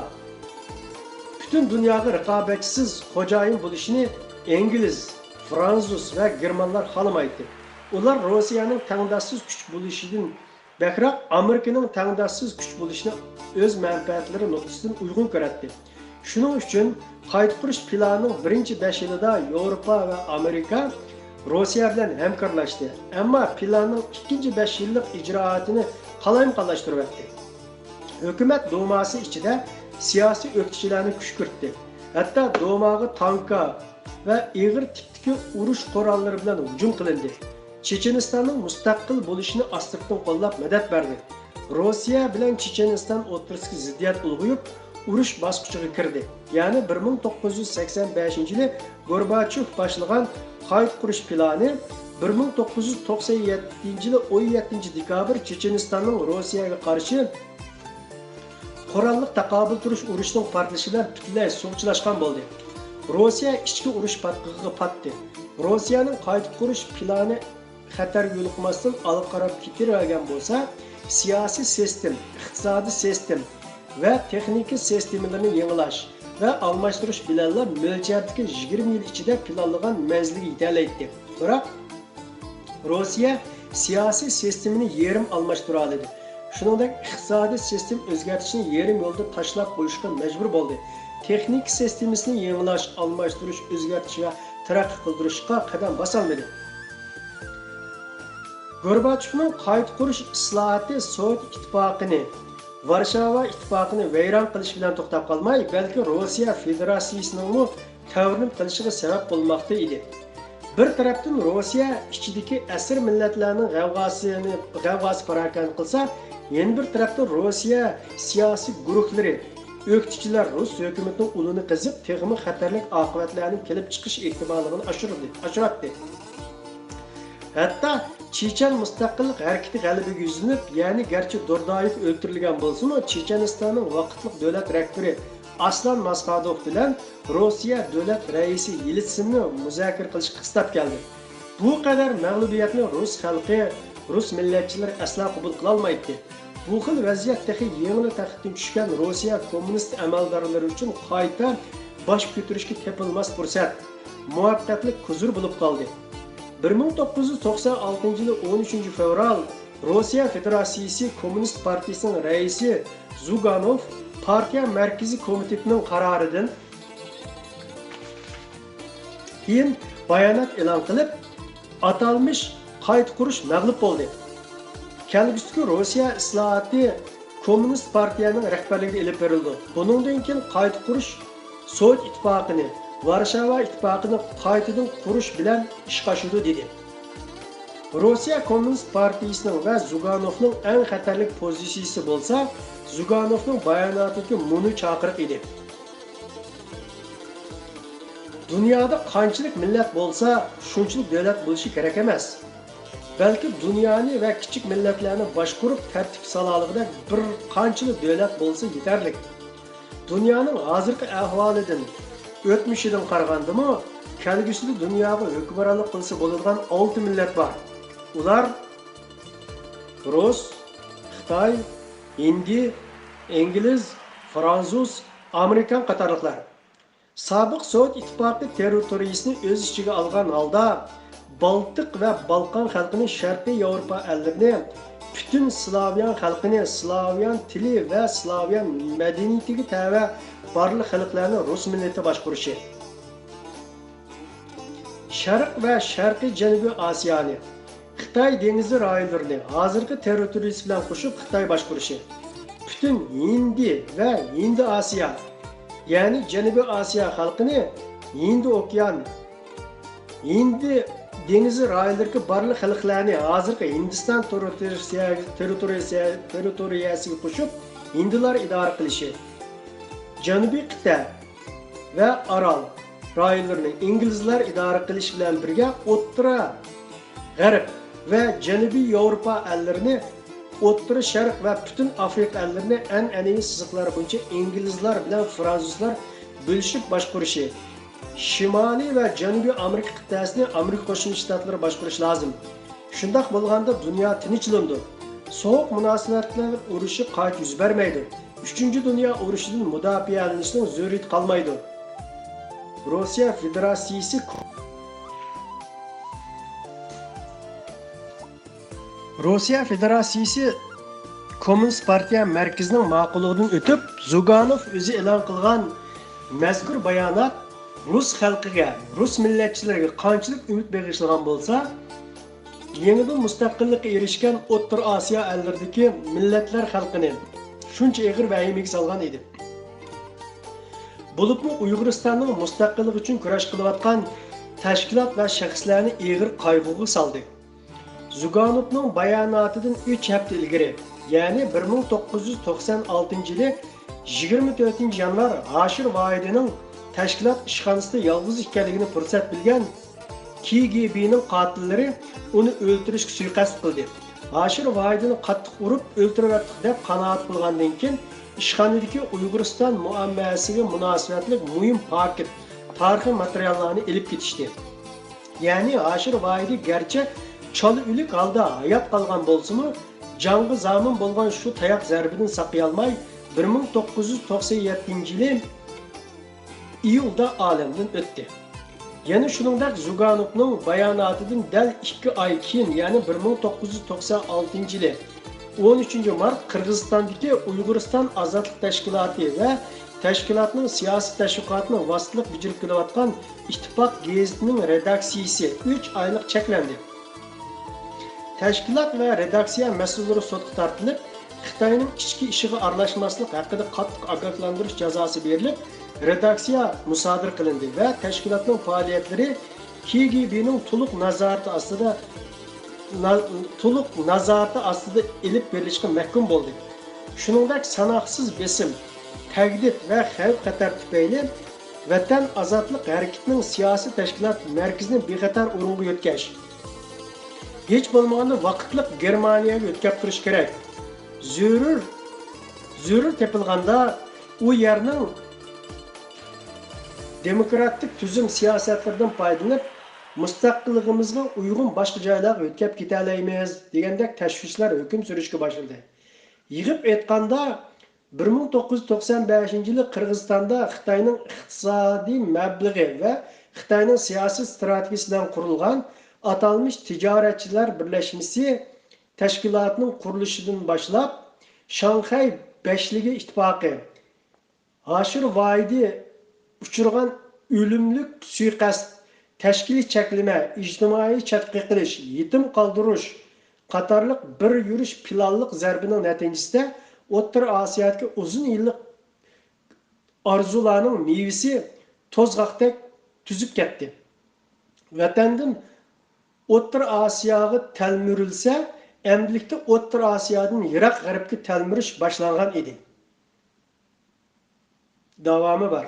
پۈتۈن دۇنياغا رىقابەتچىسىز خوجايىن بولۇشىنى ئىنگلىز، فرانسۇز ۋە گېرمانلار خالىمايتتى. ئۇلار روسىيەنىڭ تەڭداشسىز كۈچ بولۇشىدىن بەكرەك ئامېرىكىنىڭ تەڭداشسىز كۈچ بولۇشىنى ئۆز مەنپەئەتلىرى نۇقتىسىدىن ئۇيغۇن كۆرەتتى. شۇنىڭ ئۈچۈن قايتا قۇرۇش پىلانىنىڭ بىرىنچى بەش يىلىدا ياۋروپا ۋە ئامېرىكا روسىيە بىلەن ھەمكارلاشتى، ئەمما پىلاننىڭ ئىككىنچى بەش يىللىق ئىجرائاتىنى قالايمىقانلاشتۇرۇۋەتتى. ھۆكۈمەت دۇماسى ئىچىدە سىياسىي ئۆكتىچىلەرنى كۈشكۈرتتى. ھەتتا دۇماغا تانكا ۋە ئېغىر تىپتىكى ئۇرۇش قوراللىرى بىلەن ھۇجۇم قىلىندى. چېچېنىستاننىڭ مۇستەقىل بولۇشىنى ئاستىرتىن قوللاپ مەدەت بەردى. روسىيە بىلەن چېچېنىستان ئوتتۇرىسىدىكى زىددىيەت ئۇلغىيىپ، ئۇرۇش باسقۇچىغا كىردى. يەنى بىر مىڭ توققۇز يۈز سەكسەن بەشىنچى يىلى گورباچوف باشلىغان قايتا قۇرۇش پىلانى بىر مىڭ توققۇز يۈز توقسەن يەتتىنچى يىلى ئون يەتتىنچى دېكابىر چېچېنىستاننىڭ روسىيەگە قارشى قوراللىق تاقابىل تۇرۇش ئۇرۇشىنىڭ پارتلىشى بىلەن پۈتۈنلەي سۇغۇچىلاشقان بولدى. روسىيە ئىچكى ئۇرۇش پاتقىقىغا پاتتى. روسىيەنىڭ قايتا قۇرۇش پىلانى خەتەرگە يولۇقماستىن ئالغا قاراپ كېتىۋەرگەن بولسا، سىياسىي سىستېم، ئىقتىسادىي سىستېم ۋە تېخنىكا سىستېمىلىرىنى يېڭىلاش ۋە ئالماشتۇرۇش بىلەنلا مۆلچەردىكى يىگىرمە يىل ئىچىدە پىلانلىغان مەنزىلگە يېتەلەيتتى. بىراق، روسىيە سىياسىي سىستېمىنى يېرىم ئالماشتۇرالىدى. شۇنىڭدەك ئىقتىسادىي سىستېما ئۆزگەرتىشنى يېرىم يولدا تاشلاپ قويۇشقا مەجبۇر بولدى. تېخنىكا سىستېمىسىنى يېڭىلاش، ئالماشتۇرۇش، ئۆزگەرتىش ۋە تەرەققىي قىلدۇرۇشقا قەدەم باسالمىدى. گورباچوفنىڭ قايتا قۇرۇش ئىسلاھاتى سوۋېت ئىتتىپاقىنى، ۋارشاۋا ئىتتىپاقىنى ۋەيران قىلىش بىلەن توختاپ قالماي، بەلكى روسىيە فېدېراتسىيىسىنىڭمۇ تەۋرىنىپ قېلىشىغا سەۋەب بولماقتا ئىدى. بىر تەرەپتىن روسىيە ئىچىدىكى ئەسىر مىللەتلەرنىڭ غەۋغاسىنى، غەۋغاسى پاراكەندە قىلسا، يەنە بىر تەرەپتىن روسىيە سىياسىي گۇرۇھلىرى، ئۆكتىچىلەر رۇس ھۆكۈمىتىنىڭ ئۇلىنى قېزىپ، تېخىمۇ خەتەرلىك ئاقىۋەتلەرنىڭ كېلىپ چىقىش ئېھتىماللىقىنى ئاشۇردى، ئاشۇراتتى. ھەتتا چېچەن مۇستەقىللىق ھەرىكىتى غەلىبىگە يۈزلىنىپ، يەنى گەرچە دۇردايېف ئۆلتۈرۈلگەن بولسىمۇ، چېچەنىستاننىڭ ۋاقىتلىق دۆلەت رەھبىرى ئاسلان ماسخادوف بىلەن روسىيە دۆلەت رەئىسى يېلتسىننى مۇزاكىرە قىلىشقا قىستاپ كەلدى. بۇ قەدەر مەغلۇبىيەتنى رۇس خەلقى، رۇس مىللەتچىلىرى ئەسلا قوبۇل قىلالمايتتى. بۇ خىل ۋەزىيەت تېخى يېڭىلا تەختتىن چۈشكەن روسىيە كوممۇنىست ئەمەلدارلىرى ئۈچۈن قايتا باش كۆتۈرۈشكە تېپىلماس پۇرسەت، مۇۋەپپەقىيەتلىك ھۇزۇر بولۇپ قالدى. بىر مىڭ توققۇز يۈز توقسان ئالتىنچى يىلى ئون ئۈچىنچى فېۋرال روسىيە فېدېراتسىيىسى كوممۇنىست پارتىيىسىنىڭ رەئىسى زۇگانوف پارتىيە مەركىزىي كومىتېتىنىڭ قارارىدىن كېيىن بايانات ئېلان قىلىپ، ئاتالمىش قايتا قۇرۇش مەغلۇپ بولدى. كەلگۈسىدىكى روسىيە ئىسلاھاتى كوممۇنىست پارتىيەنىڭ رەھبەرلىكىدە ئېلىپ بېرىلىدۇ. بۇنىڭدىن كېيىن قايتا قۇرۇش سوۋېت ئىتتىپاقىنى، ۋارشاۋا ئىتتىپاقىنى قايتىدىن قۇرۇش بىلەن ئىشقا ئاشىدۇ، دېدى. روسىيە كوممۇنىست پارتىيىسىنىڭ ۋە زۇگانوفنىڭ ئەڭ خەتەرلىك پوزىتسىيىسى بولسا، زۇگانوفنىڭ باياناتىدىكى مۇنۇ چاقىرىق ئىدى. دۇنيادا قانچىلىك مىللەت بولسا، شۇنچىلىك دۆلەت بولۇشى كېرەك ئەمەس. بەلكى دۇنيانى ۋە كىچىك مىللەتلەرنى باشقۇرۇپ تەرتىپ سالالىغۇدەك بىر قانچىلا دۆلەت بولسا يېتەرلىك. دۇنيانىڭ ھازىرقى ئەھۋالىدىن، ئۆتمۈشىدىن قارىغاندىمۇ، كەلگۈسىدە دۇنياغا ھۆكۈمرانلىق قىلسا بولىدىغان ئالتە مىللەت بار. ئۇلار رۇس، خىتاي، ھىندى، ئىنگلىز، فرانسۇز، ئامېرىكان قاتارلىقلار. سابىق سوۋېت ئىتتىپاقى تېررىتورىيىسىنى ئۆز ئىچىگە ئالغان ھالدا، بالتىق ۋە بالقان خەلقىنى، شەرقىي ياۋروپا ئەللىرىنى، پۈتۈن سلاۋيان خەلقىنى، سلاۋيان تىلى ۋە سلاۋيان مەدەنىيىتىگە تەۋە بارلىق خەلقلەرنى رۇس مىللىتى باشقۇرۇشى. شەرق ۋە شەرقىي جەنۇبىي ئاسىيانى، خىتاي دېڭىزى رايونلىرىنى، ھازىرقى تېررىتورىيىسى بىلەن قوشۇپ خىتاي باشقۇرۇشى. پۈتۈن ھىندى ۋە ھىندى ئاسىيا، يەنى جەنۇبىي ئاسىيا خەلقىنى، ھىندى ئوكيان، ھىندى دېڭىزى رايونلىرىدىكى بارلىق خەلقلەرنى ھازىرقى ھىندىستان تېررىتورىيىسى، تېررىتورىيىسى، تېررىتورىيەسىگە قوشۇپ، ھىندىلار ئىدارە قىلىشى. جەنۇبىي قىتئە ۋە ئارال رايونلىرىنى ئىنگلىزلار ئىدارە قىلىش بىلەن بىرگە، ئوتتۇرا غەرب ۋە جەنۇبىي ياۋروپا ئەللىرىنى، ئوتتۇرا شەرق ۋە پۈتۈن ئافرىقا ئەللىرىنى ئەنئەنىۋى سىزىقلار بويىچە ئىنگلىزلار بىلەن فرانسۇزلار بۆلۈشۈپ باشقۇرۇشى، شىمالىي ۋە جەنۇبىي ئامېرىكا قىتئەسىنى ئامېرىكا قوشما شتاتلىرى باشقۇرۇشى لازىم. شۇنداق بولغاندا دۇنيا تىنچلىنىدۇ. سوغۇق مۇناسىۋەتلەر ئۇرۇشى قايتا يۈز بەرمەيدۇ. ئۈچىنچى دۇنيا ئۇرۇشىدىن مۇداپىئەلىنىشنىڭ زۆرۈرىيىتى قالمايدۇ. روسىيە فېدېراتسىيىسى روسىيە فېدېراتسىيىسى كوممۇنىست پارتىيە مەركىزىنىڭ ماقۇللۇقىدىن ئۆتۈپ، زۇگانوف ئۆزى ئېلان قىلغان مەزكۇر بايانات رۇس خەلقىگە، رۇس مىللەتچىلىرىگە قانچىلىك ئۈمىد بېغىشلىغان بولسا، يېڭىدىن مۇستەقىللىققا ئېرىشكەن ئوتتۇرا ئاسىيا ئەللىرىدىكى مىللەتلەر خەلقىنى شۇنچە ئېغىر ۋەھىمىگە سالغان ئىدى. بولۇپمۇ ئۇيغۇرىستاننىڭ مۇستەقىللىقى ئۈچۈن كۈرەش قىلىۋاتقان تەشكىلات ۋە شەخسلەرنى ئېغىر قايغۇغا سالدى. زۇگانوفنىڭ باياناتىدىن ئۈچ ھەپتە ئىلگىرى، يەنى بىر مىڭ توققۇز يۈز توقسان ئالتىنچى يىلى يىگىرمە تۆتىنچى يانۋار ھاشىر ۋاھىدىنىڭ تەشكىلات ئىشخانىسىدا يالغۇز ئىكەنلىكىنى پۇرسەت بىلگەن كېگېبېنىڭ قاتىللىرى ئۇنى ئۆلتۈرۈشكە سۇيىقەست قىلدى. ھاشىر ۋاھىدىنى قاتتىق ئۇرۇپ ئۆلتۈرۈۋەتتۇق دەپ قانائەت قىلغاندىن كېيىن، ئىشخانىدىكى ئۇيغۇرىستان مۇئاممەسىگە مۇناسىۋەتلىك مۇھىم پاكىت، تارىخىي ماتېرىياللارنى ئېلىپ كېتىشتى. يەنى ھاشىر ۋاھىدى گەرچە چالا ئۆلۈك ھالدا ھايات قالغان بولسىمۇ، جانغا زامىن بولغان شۇ تاياق زەربىدىن ساقىيالماي، بىر مىڭ توققۇز يۈز توقسان يەتتىنچى يىلى ئىيۇلدا ئالەمدىن ئۆتتى. يەنە شۇنىڭدەك زۇگانوفنىڭ باياناتىدىن دەل ئىككى ئاي كېيىن، يەنى بىر مىڭ توققۇز يۈز توقسان ئالتىنچى يىلى ئون ئۈچىنچى مارت قىرغىزىستاندىكى ئۇيغۇرىستان ئازادلىق تەشكىلاتى ۋە تەشكىلاتنىڭ سىياسىي تەشۋىقاتىنى ۋاسىتىلىق بېجىرىپ كېلىۋاتقان ئىتتىپاق گېزىتىنىڭ رېداكسىيىسى ئۈچ ئايلىق چەكلەندى. تەشكىلات ۋە رېداكسىيە مەسئۇللىرى سوتقا تارتىلىپ، خىتاينىڭ ئىچكى ئىشىغا ئارىلاشماسلىق ھەققىدە قاتتىق ئاگاھلاندۇرۇش جازاسى بېرىلىپ، رېداكسىيە مۇسادىرە قىلىندى ۋە تەشكىلاتنىڭ پائالىيەتلىرى كېگېبېنىڭ تولۇق نازارىتى ئاستىدا، نا-، تولۇق نازارىتى ئاستىدا ئېلىپ بېرىلىشقا مەھكۇم بولدى. شۇنىڭدەك ساناقسىز بېسىم، تەھدىت ۋە خەۋپ-خەتەر تۈپەيلى ۋەتەن ئازادلىق ھەرىكىتىنىڭ سىياسىي تەشكىلات مەركىزىنى بىخەتەر ئورۇنغا يۆتكەش، ھېچ بولمىغاندا ۋاقىتلىق گېرمانىيەگە يۆتكەپ تۇرۇش كېرەك. زۆرۈر، زۆرۈر تېپىلغاندا ئۇ يەرنىڭ دېموكراتىك تۈزۈم سىياسەتلىرىدىن پايدىلىنىپ، مۇستەقىللىقىمىزغا ئۇيغۇن باشقا جايلارغا يۆتكەپ كېتەلەيمىز، دېگەندەك تەشۋىشلەر ھۆكۈم سۈرۈشكە باشلىدى. يىغىپ ئېيتقاندا، بىر مىڭ توققۇز يۈز توقسان بەشىنچى يىلى قىرغىزىستاندا خىتاينىڭ ئىقتىسادىي مەبلىغى ۋە خىتاينىڭ سىياسىي ئىستراتېگىيىسى بىلەن قۇرۇلغان ئاتالمىش تىجارەتچىلەر بىرلەشمىسى تەشكىلاتىنىڭ قۇرۇلۇشىدىن باشلاپ، شاڭخەي بەشلىكى ئىتتىپاقى، ھاشىر ۋاھىدى ئۇچرىغان ئۆلۈملۈك سۇيىقەست، تەشكىلىي چەكلىمە، ئىجتىمائىي چەتكە قېقىلىش، يېتىم قالدۇرۇش قاتارلىق بىر يۈرۈش پىلانلىق زەربىنىڭ نەتىجىسىدە ئوتتۇرا ئاسىيادىكى ئۇزۇن يىللىق ئارزۇلارنىڭ مېۋىسى توزغاقتەك تۈزۈپ كەتتى. ۋەتەندىن ئوتتۇرا ئاسىياغا تەلمۈرۈلسە، ئەمدىلىكتە ئوتتۇرا ئاسىيادىن يىراق غەربكە تەلمۈرۈش باشلانغان ئىدى. داۋامى بار.